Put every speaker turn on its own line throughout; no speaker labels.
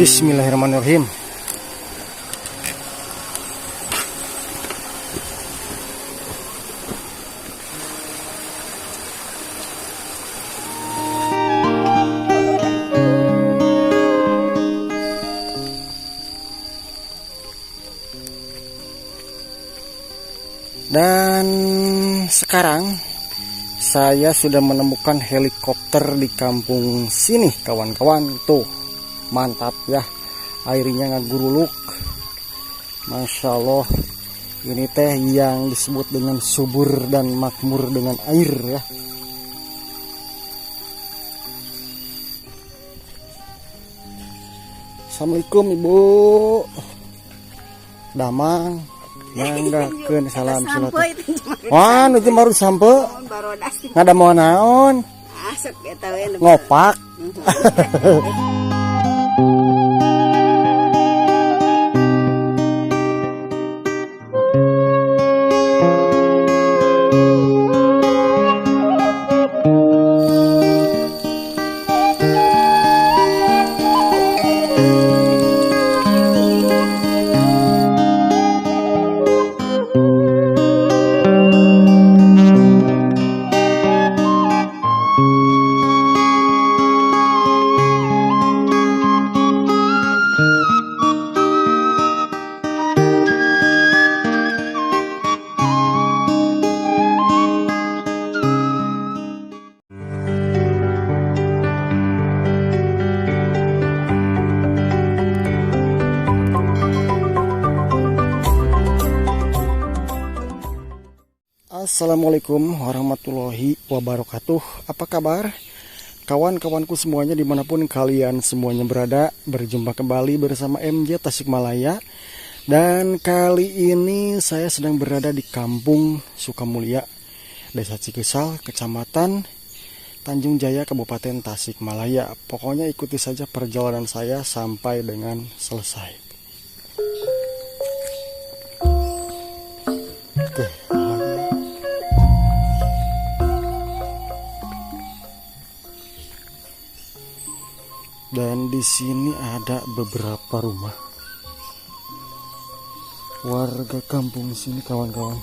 Bismillahirrahmanirrahim. Dan sekarang saya sudah menemukan helikopter di kampung sini kawan-kawan. Tuh, mantap ya, airnya ngaguruluk. Masya Allah, ini teh yang disebut dengan subur dan makmur dengan air ya. Assalamualaikum Ibu. Damang. Manggakeun salam silaturahmi. Wah, nu baru sampe. Ngadamel naon? Ngopak. Assalamualaikum warahmatullahi wabarakatuh. Apa kabar kawan-kawanku semuanya dimanapun kalian semuanya berada. Berjumpa kembali bersama MJ Tasikmalaya. Dan kali ini saya sedang berada di Kampung Sukamulya, Desa Cikeusal, Kecamatan Tanjung Jaya, Kabupaten Tasikmalaya. Pokoknya ikuti saja perjalanan saya sampai dengan selesai. Oke. Dan di sini ada beberapa rumah warga kampung sini kawan-kawan.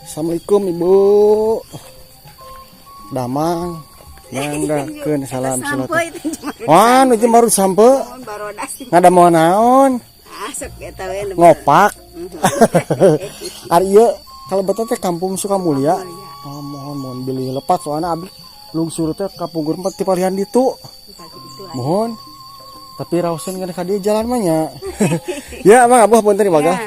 Assalamualaikum Ibu. Damang. Manggakeun salam silaturahmi. Wah, nu baru sampe. Ngadamel naon? Ngopak. Ari ieu kalebetna teh Kampung Sukamulya. Oh, mohon mohon bilih lepat soalna abdi lungsur teh kapungkur mah ti palihan ditu. Mohon. Tapi raoseun kana ka dieu jalan mah nya. Ya, Mang Abah punten mangga.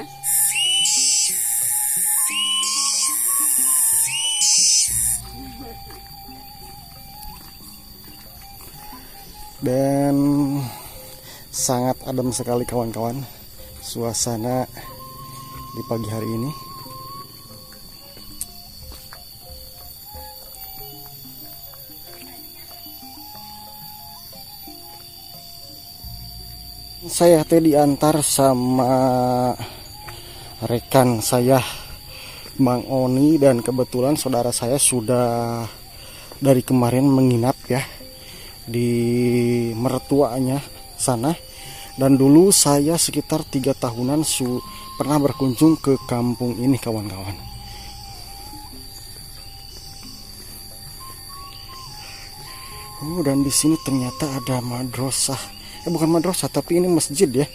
Dan sangat adem sekali kawan-kawan suasana di pagi hari ini. Saya teh diantar sama rekan saya Mang Oni, dan kebetulan saudara saya sudah dari kemarin menginap ya di mertuanya sana. Dan dulu saya sekitar 3 tahunan pernah berkunjung ke kampung ini kawan-kawan. Oh, dan di sini ternyata ada madrasah. Bukan madrasah, tapi ini masjid ya.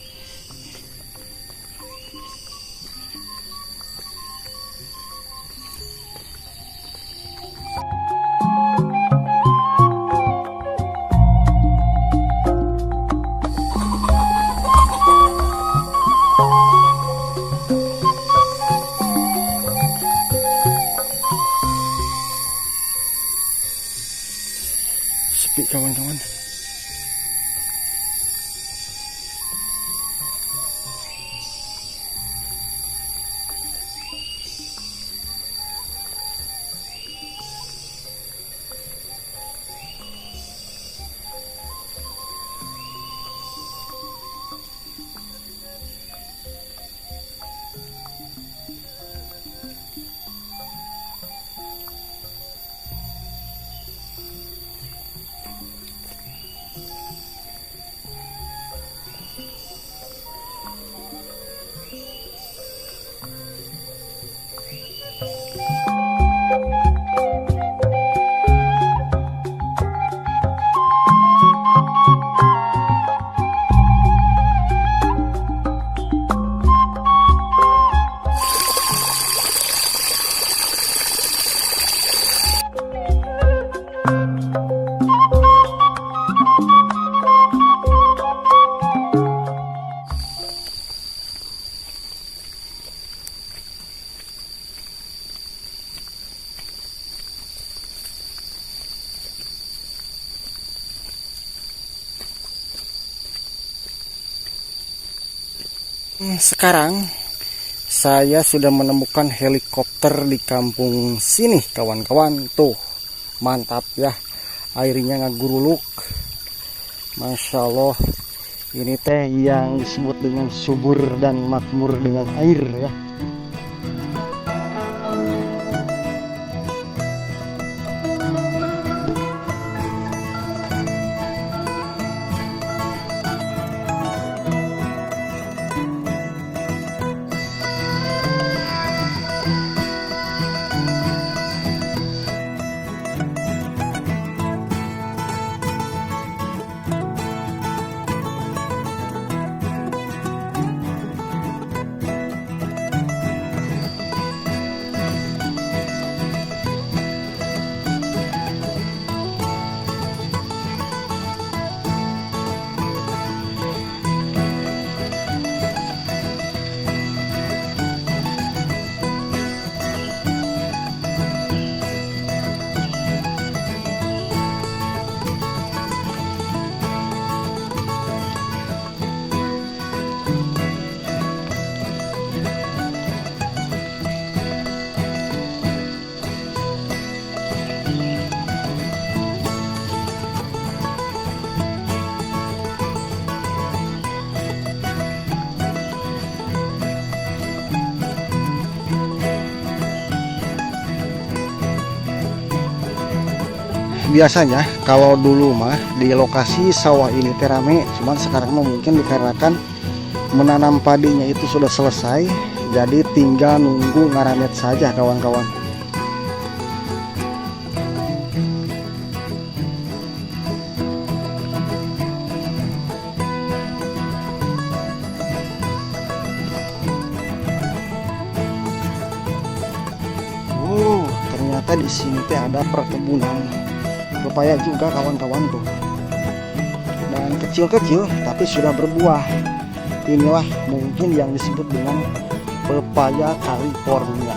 Sepi kawan-kawan. Sekarang saya sudah menemukan helikopter di kampung sini kawan-kawan. Tuh, mantap ya. Airnya ngaguruluk. Masya Allah. Ini teh yang disebut dengan subur dan makmur dengan air ya. Biasanya kalau dulu mah di lokasi sawah ini teh rame, cuman sekarang mah mungkin dikarenakan menanam padinya itu sudah selesai, jadi tinggal nunggu ngaramet saja kawan-kawan. Ternyata di sini teh ada perkebunan pepaya juga kawan-kawan tuh, dan kecil-kecil tapi sudah berbuah. Inilah mungkin yang disebut dengan pepaya California.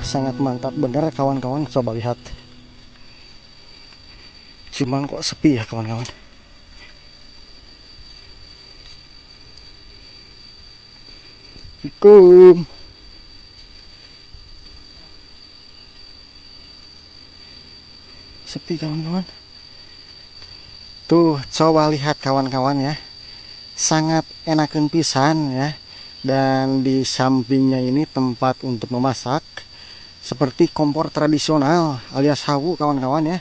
Sangat mantap bener kawan-kawan, coba lihat. Cuman kok sepi ya kawan-kawan. Assalamualaikum. Sepi kawan-kawan. Tuh, coba lihat kawan-kawan ya. Sangat enakan pisan ya. Dan di sampingnya ini tempat untuk memasak seperti kompor tradisional alias hawu kawan-kawan ya.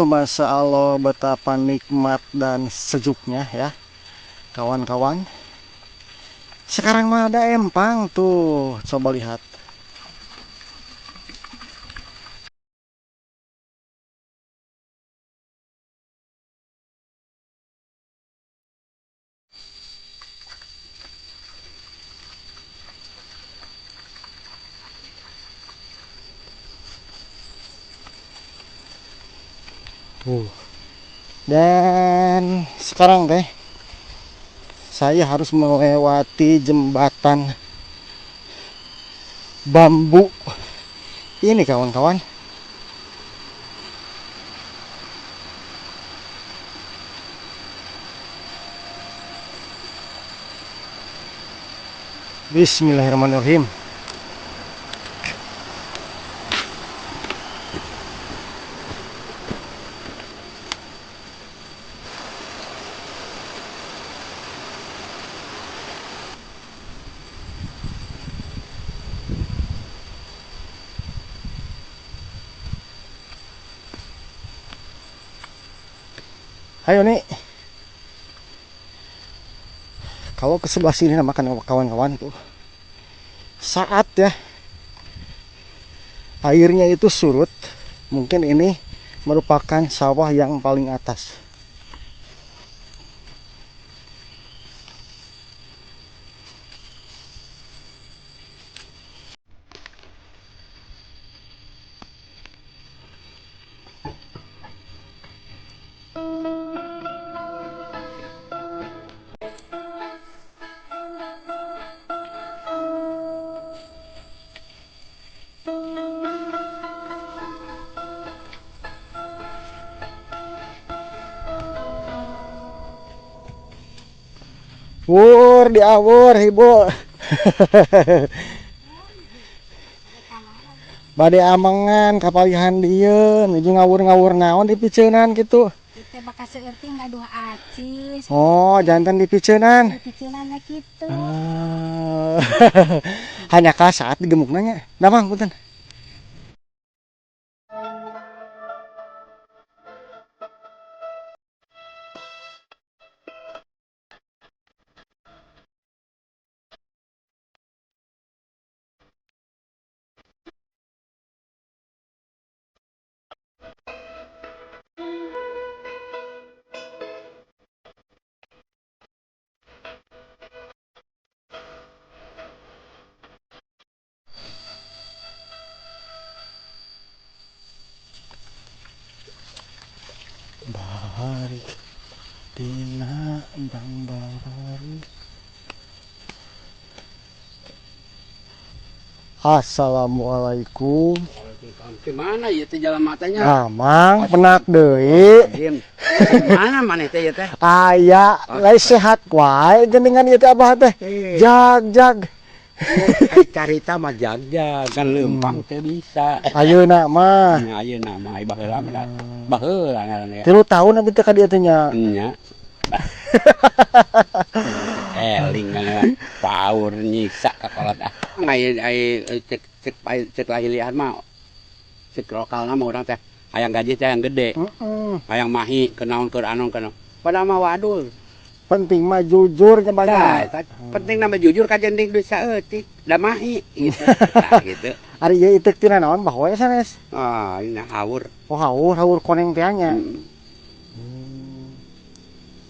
Masya Allah, betapa nikmat dan sejuknya ya kawan-kawan. Sekarang mah ada empang tuh, coba lihat. Dan sekarang teh saya harus melewati jembatan bambu ini kawan-kawan. Bismillahirrahmanirrahim. Ayo nih. Kalau ke sebelah sini makan kawan-kawan tuh. Saat ya airnya itu surut, mungkin ini merupakan sawah yang paling atas. Wur diawur ibu. Bade amengan kapalihan dieu nuju ngawur-ngawur naon dipiceunan kitu.
Teh bakal seueur teh gaduh acis.
Oh, janten dipiceunan.
Dipiceunan kitu.
Ah. Hanya ka saat digemukna nya. Damang punten. Barik dina bang barik. Assalamualaikum.
Gimana ya teh jalan matanya?
Amang penak deui.
Mana maneh teh ieu teh?
Aya, lain sehat wae jenengan ieu teh abah teh. Jag-jag.
Carita mah jag-jag kan leumpang teh bisa.
Ayeuna mah.
Ayeuna mah baheula mah. Baheula ngaranna.
3 tahun abdi teh ka dieu teh nya.
Nya. Eling kan paur nyiksa ka kolot ah. Ai cek cek cek lahilian mah cek lokalna mah urang teh hayang gaji teh hayang gede. Hayang mahi kenaon keur anon kenaon. Padahal mah wadul.
Penting mah jujur nya banyak.
Nah, penting nama jujur ka jeung duit saeutik da mahi gitu. Nah, gitu.
Ari ieu iteuk tina naon bahoe sanes?
Ah, ini haur.
Oh, haur, haur koneng teh nya.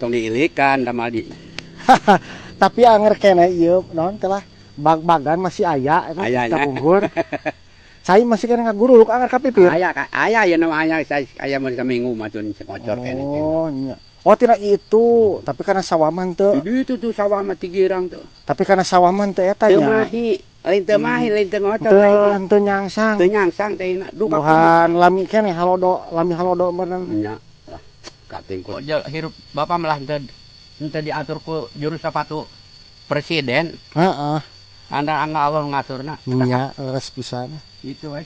Tong diilikan da mah di.
Tapi anger keneh ieu naon teh lah bag-bagan masih aya eta kapungkur. Cai masih keneh ngaguruluk anger ka pipir.
Aya aya ieu mah aya aya mun saminggu mah tun ngocor keneh.
Oh, nya. Oh, tidak itu, tapi karena sawaman teu.
Itu tuh sawah mah tigirang tuh.
Tapi karena sawaman teu eta nya.
Teu mahi, lain teu mahi, lain teu ngocor.
Teu nyangsang.
Teu nyangsang teh duka.
Buhan lami keneh halodo, lami halodo meureun.
Nya. Kating ku hirup bapak malah henteu diatur ku juru sepatu presiden.
Heeh.
Anda angga Allah ngaturna.
Nya, leres pisan.
Itu we.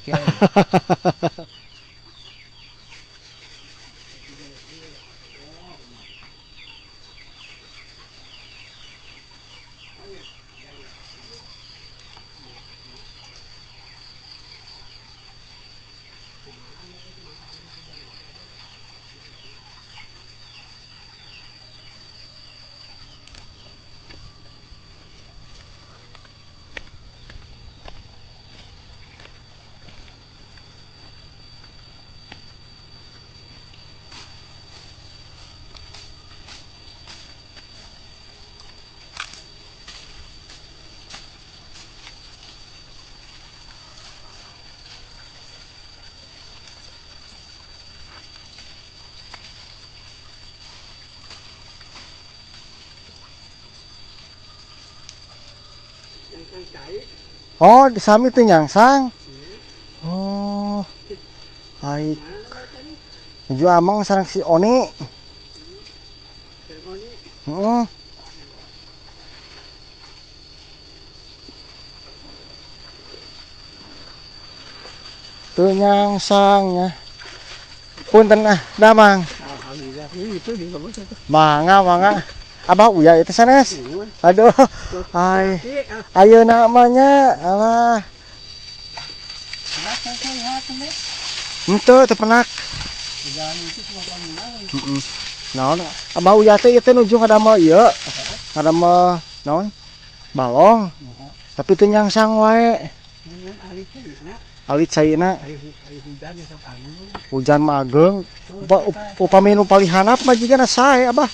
Oh, di sami teh nyangsang. Oh. Baik. Nuju amang sareng si Oni. Heeh. Teu nyangsang nya. Punten ah, damang.
Alhamdulillah. Itu di
Mangga, mangga. Abah uya itu sanes. Aduh. Ai. Ayeuna mah nya. Alah. Henteu teu penak. Heeh. Naon? Abah uya teh ieu teh nuju ngadamel ieu. Ngadamel naon? Balong. Tapi teu nyangsang wae. Alit caina. Hujan mah ageng. Upami nu palih handap mah jigana sae abah.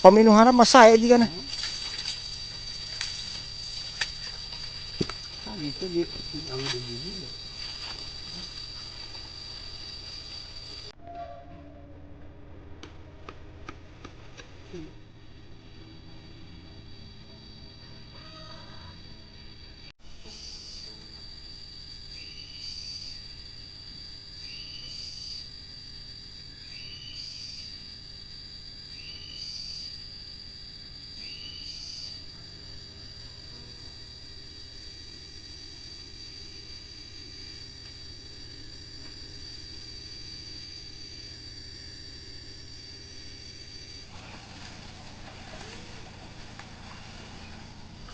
Upami nu handap mah sae jigana.
Itu di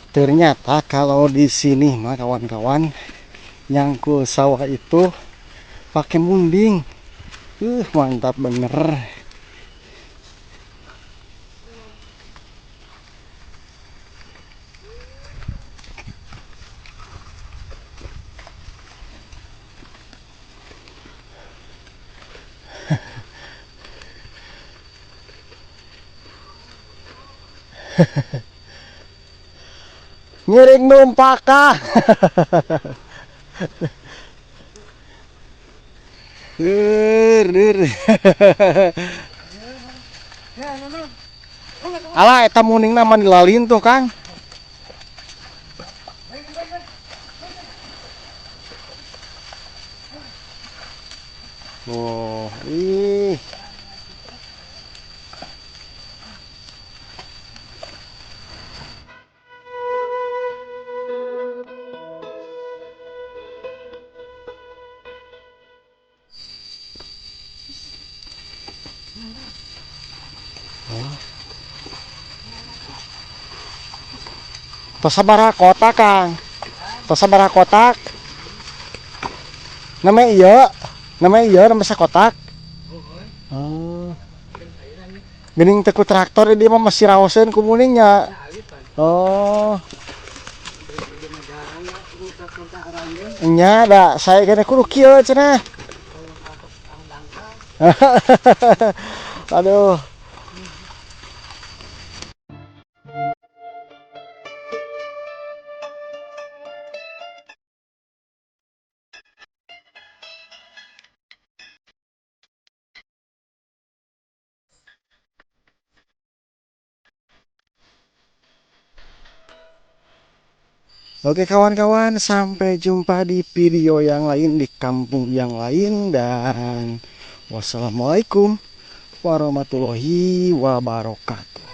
Ternyata kalau di sini mah kawan-kawan nyangkul sawah itu pakai munding. Mantap bener. Ngiring numpaka. Ur. Alah eta muningna mah dilalin tuh, Kang. Oh, ih. Tos sabaraha kotak, Kang? Tos sabaraha kotak? Namanya iya, nama sakotak. Oh. Geuning teu ku traktor di mah masih raoseun ku muningnya. Oh. Nya da saya kena kudu kieu cenah. Aduh. Oke kawan-kawan, sampai jumpa di video yang lain di kampung yang lain, dan wassalamualaikum warahmatullahi wabarakatuh.